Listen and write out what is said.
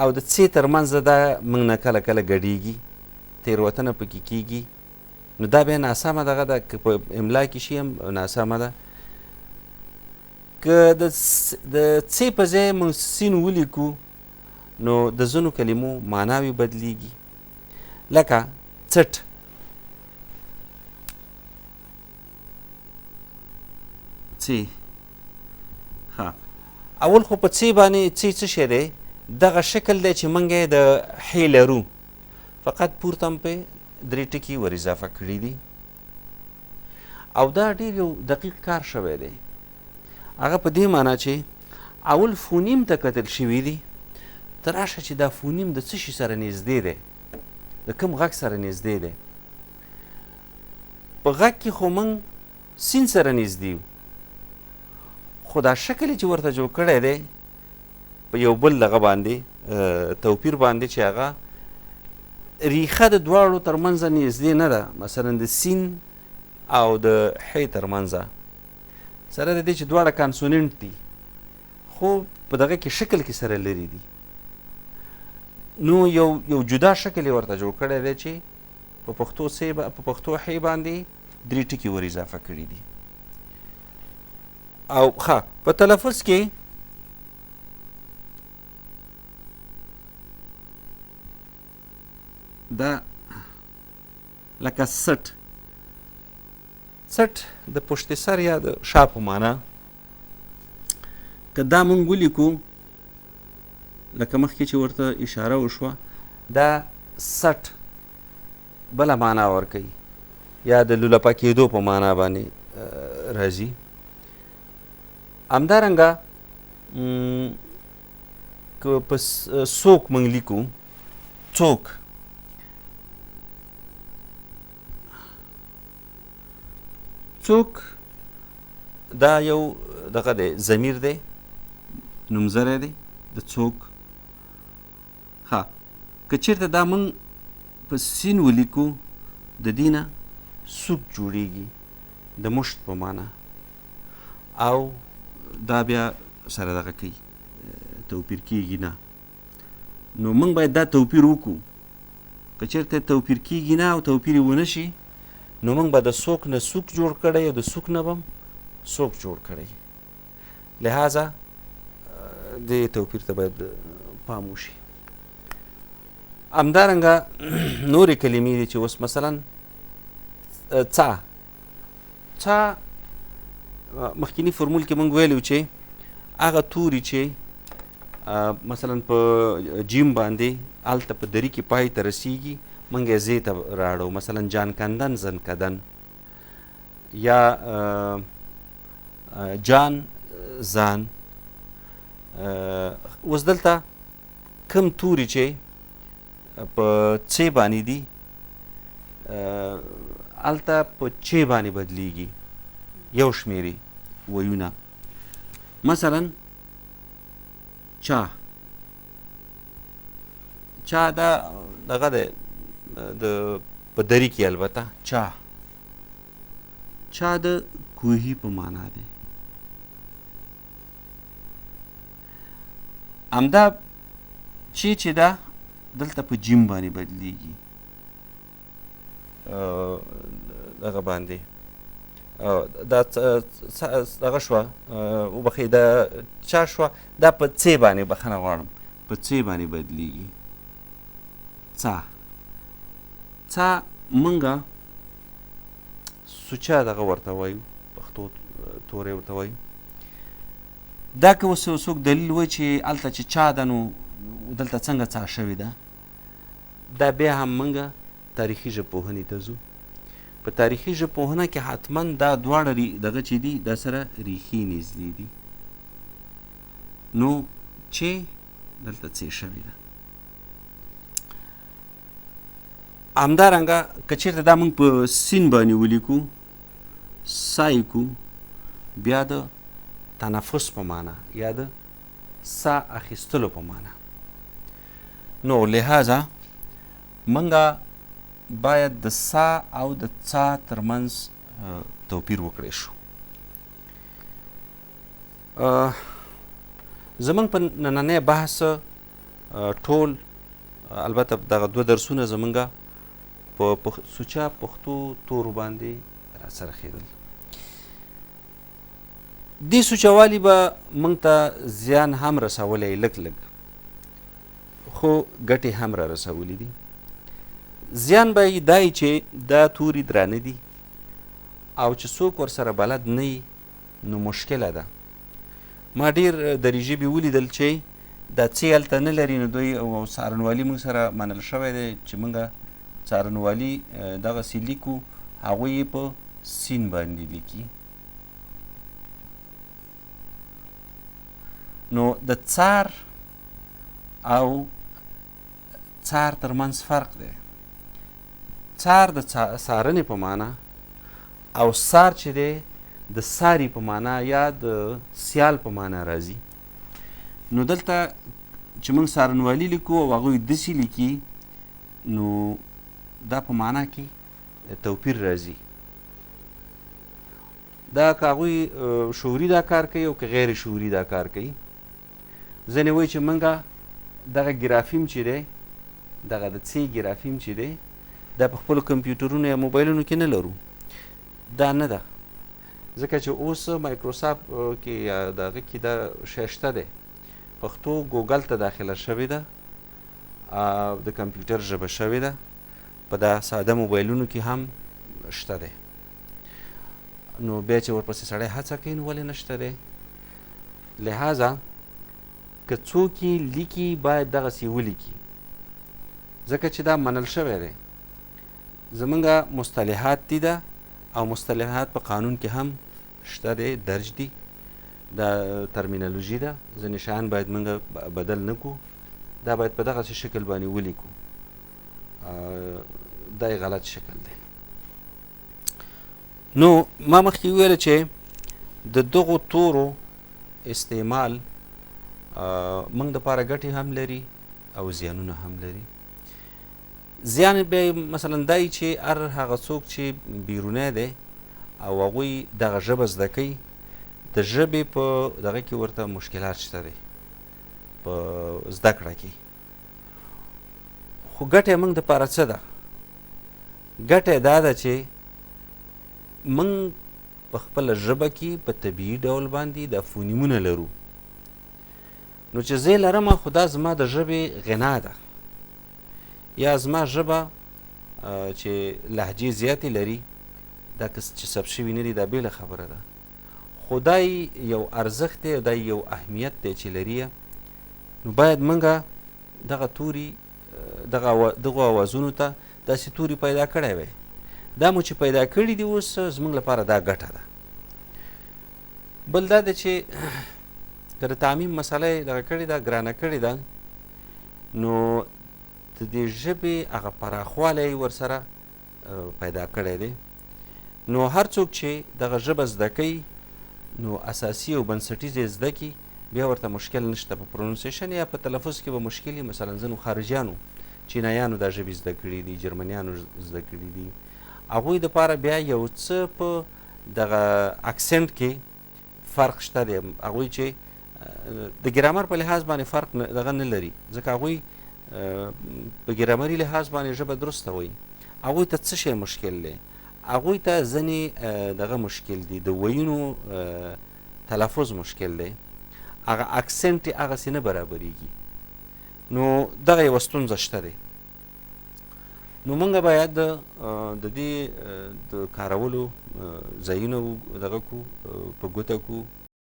او د څې تر منځ دا موږ نه کله کله ګډېږي، تېروتنه پکې کېږي، نو دا بیا ناسمه دغه ده، که په املا کې شي هم ناسمه ده. که د څې په ځای موږ سین ولیکو نو د ځینو کلمو معناوې بدلیږي، لکه څټ. څې، ښه، اول خو په څې باندې څې څه شی دی؟ دغه شکل دی چې موږ یې د حې لرو، فقط پورته هم پې درې ټکي ور اضافه کړي دي، او دا ډېر یو دقیق کار شوی دی. هغه په دې معنا چې اول فونیم ته کتل شوي دي، ته راشه چې دا فونیم د څه شي سره نږدې دی، د کوم غږ سره نږدې دی. په غږ کې خو موږ سین سره نږدې یو، خو دا شکل چې ورته جوړ کړی دی په یو بل دغه باندې توپیر باندې چې هغه ریښه د دواړو تر منځ نږدې نه ده، مثلا د سین او د حې تر منځ، سره د دې چې دواړه کانسوننټ دي خو په دغه کې شکل کې سره لري دي، نو یو جدا شکل یې ورته جوړ کړی دی چې په پښتو څې په پښتو حې باندې درې ټکي ور اضافه کړي دي. او ښه په تلفظ کې دا لکه سټ، څټ د پشت سر یا د شا په معنا، که دا مونږ ولیکو لکه مخکې چې ورته اشاره وشوه، دا سټ بله معنا ورکوي یا د لولپه کېدو په معنا باندې راځي. همدارنګه که په څوک مونږ لیکو، څوک، څوک دا یو دغه دی، ضمیر دی، نومځری دی د څوک. ښه، که چېرته دا مونږ په سین ولیکو د دې نه سوک جوړیږي د مشت په معنا، او دا بیا سره دغه کوي، توپیر کیږي نه. نو موږ باید دا توپیر وکړو، که چېرته توپیر کیږي نه او توپیر یې ونه شي نو موږ به د سوک نه سوک جوړ کړی او د سوک نه به هم سوک جوړ کړی. لهذا دې توپیر ته باید پام وشي. همدارنګه نورې کلمې دي چې اوس مثلا څا، څا مخکینی فرمول کې موږ ویلو چې هغه توري چې مثلا په جیم باندې هلته په دري کې پای ته رسیږي موږ یې زی ته راړو، مثلا جان کندن زن کدن، یا جان ځان. اوس دلته کوم توري چې په څې باندې دي هلته په چې باندې بدلیږي یو شمېر ویونه، مثلا چا، چا دا دغه دی د په دري کې، البته چا، چا د کوهي په معنا دی. همدا چې چې دا دلته په جیم باندې بدلیږي، دغه باندې دا دغه شوه، وبخښئ، دا چا شوه، دا په څې باندې، بخښنه غواړم، په څې باندې بدلیږي. څا، څا مونږه سوچه دغه ورته وایو، پښتو توری ورته وایو. دا که اوس یو څوک دلیل وایي چې هلته چې چا ده نو دلته څنګه څا شوې ده، دا بیا هم مونږه تاریخي ژبپوهنې ته ځو. په تاریخي ژبپوهنه کې حتما دا دواړه دغه چې دي دا سره ریښې نږدې دي، نو چې دلته څه شوې ده. همدارنګه که چېرته دا موږ په سین باندې ولیکو، سا یې کړو، بیا د تنفس په معنا یا د سا اخیستلو په معنا. نو لهذا موږ باید د سا او د څا ترمنځ توپیر وکړی شو. زموږ په نننی بحث ټول البته دغه دوه درسونه زمونږ په سوچه پښتو تورو باندې راڅرخېدل. دې سوچوالي به موږ ته زیان هم رسولی لږ لږ، خو ګټې هم را رسولي دي. زیان به یې دا چې دا توري درانه دي او چې څوک ورسره بلد نه وي نو مشکله ده. ما ډېر دري ژبې ولیدل چې دا څې هلته نه لري، نو دوی او څارنوالي موږ سره منل شوی دی چې موږ څارنوالي دغسې لیکو، هغوی یې په سین باندې لیکي. نو د څار او څار ترمنځ فرق دی. څار د څارنې په معنا او څار چې دی د ساري په معنا یا د سیال په معنا راځي. نو دلته چې موږ څارنوالي لیکو او هغوی دسې لیکي، نو دا په معنا کې توپیر راځي. دا که هغوی شعوري دا کار کوي او که غیر شعوري دا کار کوي. ځینې وایي چې موږ دغه ګرافیم چې دی، دغه د څې ګرافیم چې دی، دا په خپلو کمپیوټرونو یا موبایلونو کې نه لرو. دا نه ده، ځکه چې اوس مایکروسافټ کې یا د هغه کې دا شی شته دی. پښتو ګوګل ته داخله شوې ده، د کمپیوټر ژبه شوې ده، په دا ساده موبایلونو کې هم شته دی. نو بیا چې ورپسې سړی هڅه کوي نو ولې نشته دی؟ لهذا که څوک یې لیکي باید دغسې ولیکي، ځکه چې دا منل شوی دی. زمونږ مصطلحات دي ده، او مصطلحات په قانون کې هم شته دی، درج دي، دا ترمینولوژي ده. ځینې شیان باید موږ بدل نه کړو، دا باید په دغسې شکل باندې ولیکو. دا یې غلط شکل دی. نو ما مخکې وویل چې د دغو تورو استعمال موږ دپاره ګټې هم لري او زیانونه هم لري. زیان به مثلا دا چې هر هغه څوک چې بیرونی دی او هغوی دغه ژبه زده کوي، د ژبې په دغه کې ورته مشکلات شته دی په زده کړه کې. خو ګټه موږ دپاره څه ده؟ ګټه دا ده چې موږ په خپله ژبه کې په طبیعي ډول باندې دا فونیمونه لرو. نو چې زه یې لرم، خو دا زما د ژبې غنا ده، یا زما ژبه چې لهجې زیاتې لري، دا که چې ثبت شوي نه دي دا بېله خبره ده، خو دا یو ارزښت دی او دا یو اهمیت دی چې لري. نو باید موږ دغه توري دغو اوازونو ته داسې توري پیدا کړی وی. دا مو چې پیدا کړي دي اوس زموږ لپاره دا ګټه ده. بل دا ده چې که د تعمیم مسله یې دغه کړې ده، ګرانه کړې ده، نو د دې ژبې هغه پراخوالی یې ورسره پیدا کړی دی. نو هر څوک چې دغه ژبه زده کوي نو اساسي او بنسټیز یې زده کړي، بیا ورته مشکل نشته. په پرونسیشن یا په تلفظ کې به مشکل وي. مثلا ځینو خارجیانو، چینایانو دا ژبې زده کړي دي، جرمنیانو زده کړي دي، هغوی دپاره بیا یو څه په دغه اکسنټ کې فرق شته دی. هغوی چې د ګرامر په لحاظ باندې فرق دغه نه لري، ځکه هغوی په ګرامري لحاظ باندې ژبه درسته وایي. هغوی ته څه شی مشکل دی؟ هغوی ته ځینې دغه مشکل دی، د ویونو تلفظ مشکل دی، هغه اکسنټ یې هغسې نه برابرېږي. نو دغه یوه ستونزه شته دی. نو موږ باید د دې د کارولو ځایونه دغه کو، په ګوته کو.